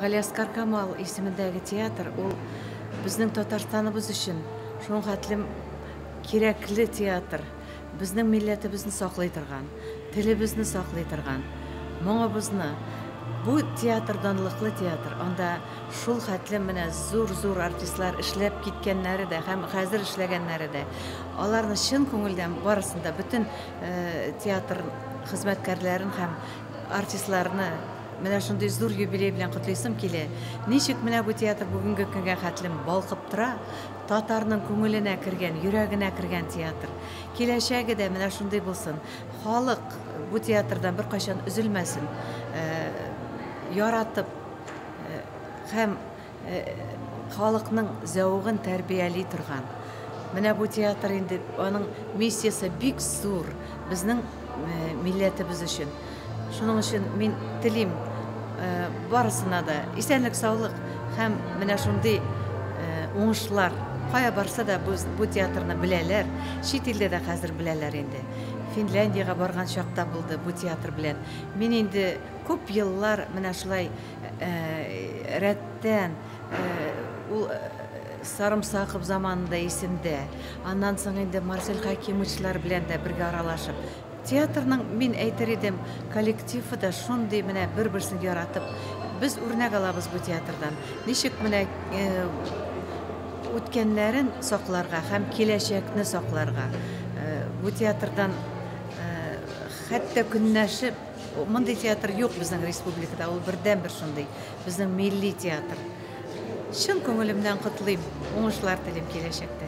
Галиәсгар Камал исемендәге театр ул безнең Татарстаныбыз өчен шуның хәтлем кирәкле театр. Безнең милләтебезне саклый торган, телебезне саклый торган, моңыбызны. Бу театр данлыклы театр. Анда шул хәтлем менә зур-зур артистлар эшләп киткәннәре дә һәм хәзер эшләгәннәре дә. Аларны чын күңелдән барысын да, бөтен театр хезмәткәрләрен һәм артистларны менә шундый зур юбилей белән котлыйсым килә. Ничек менә бу театр бүгенге көнгә хәтлем балкып тора, татарның күңеленә кергән, йөрәгенә кергән театр. Киләчәге дә менә шундый булсын. Халык бу театрдан беркайчан өзелмәсен. Яратып һәм халыкның зәвыгын тәрбияли торган. Менә бу театр инде аның миссиясе бик зур безнең милләтебез өчен. Шуның өчен мин телим барысына да исәнлек-саулык һәм менә шундый уңышлар. Кая барса да бу театрны беләләр. Чит илдә дә хәзер беләләр инде. Финляндиягә барган чакта булды бу театр белән. Мин инде күп еллар менә шулай рәттән ул Сарымсаков заманында исемдә. Аннан соң инде Марсель Хәкимовичлар белән дә бергә аралашып. Театрның, мин әйтер идем, коллективы да шундый менә бер-берсен яратып. Без үрнәк алабыз бу театрдан. Ничек менә үткәннәрен сакларга һәм киләчәкне сакларга. Бу театрдан хәтта көнләшеп, мондый театр юк безнең республикада, ул бердәнбер шундый, безнең милли театр. Чын күңелемнән котлыйм, уңышлар телим киләчәктә.